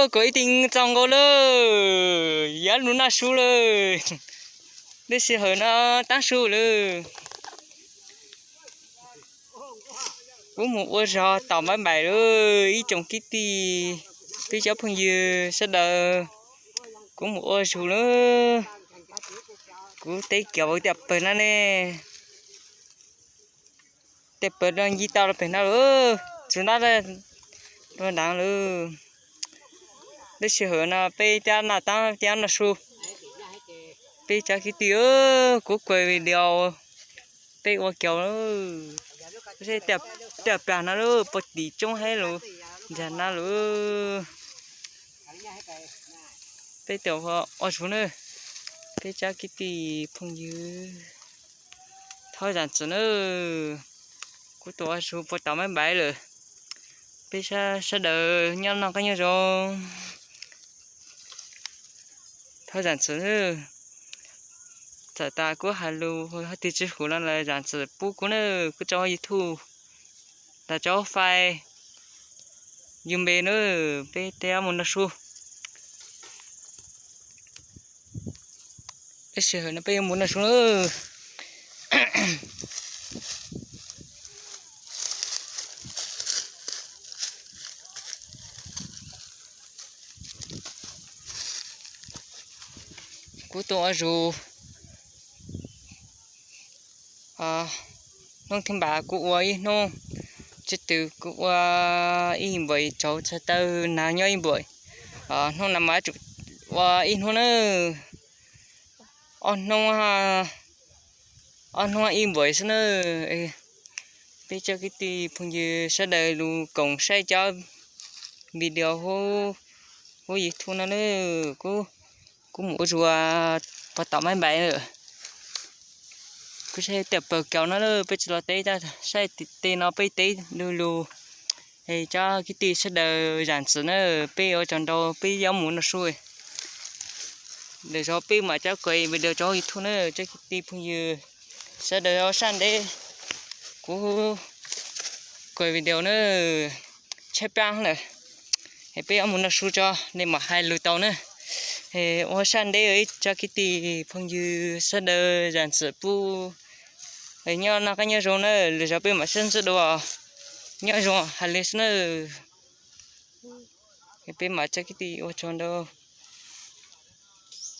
Kuv ib tug txaus nkaus lawm, yuav mus noj su lawm. Lub sij hawm no taab su lawm. Kuv mus ua zog tom Mab Npaim lawm ib tsoom kwv tij, peb cov phooj ywg sawv daws. Kuv mus ua zog lawm. Kuv teb kiag ua tej pawg no ne. Tej pawg no ncig tau rau pem no lawm, txug ntab rau nrad lawm. Lub sij hawm no peb cab noj taab cab noj su. Peb cov kwv tij, kuv kuas video peb ua kiag lawm. Tej plag no lawm, puag tim tsoob hab lug nraag no lawm. Peb tau ua zug na, peb cov kwv tij phooj ywg, thov zaam txim na. Kuv tau ua zug puag tom Mab Npaim lawm. Peb sawv daws nyob noj qab nyob zoo. Thov zaam txim. Txawm tas kuv has lug hab twg tsi huv no los zaam txim pub kuv na, kuv tso YouTube los tso fai yug npe na, peb tej mus noj su. Peb sij hawm no peb yuav mus noj su na. Kuv tau ua zug, hnub thib npaj kuv ua ib hnub, tsi tw kuv ua ib npuam tsaug txhais taw nag nyob ib npuam. Hnub no mas tsum ua ib hnub na, ob hnub, ob hnub ib npuam xwb na. Peb cov kwv tij phooj ywg sawv daws lug koom saib cov video huv YouTube no na. Kuv mus ua zug puag tom Mab Npaim lawm. Kuv saib tej pawg kaus no na, peb tsi los teb, saib tej no peb teb lug lug. Es cov kwv tij sawv daws zaam txim na, peb ua tsaug ntau, peb yuav mus noj su. Lwm zaug peb mam rov kuas video rau YouTube na, cov kwv tij phooj ywg sawv daws ua sab ntev. Kuv kuas video na, tshaib plab lawm, es peb yuav mus noj su tso, nej mam hais lus tau na. Ua sab ntev, ib cov kwv tij phooj ywg sawv daws zaam txim pub. Nyob noj qab nyob zoo na, lwm zaug peb mam sib ntsib dua. Nyob zoo, hais li xwb na. Peb mam cov kwv tij ua tsaug ntau.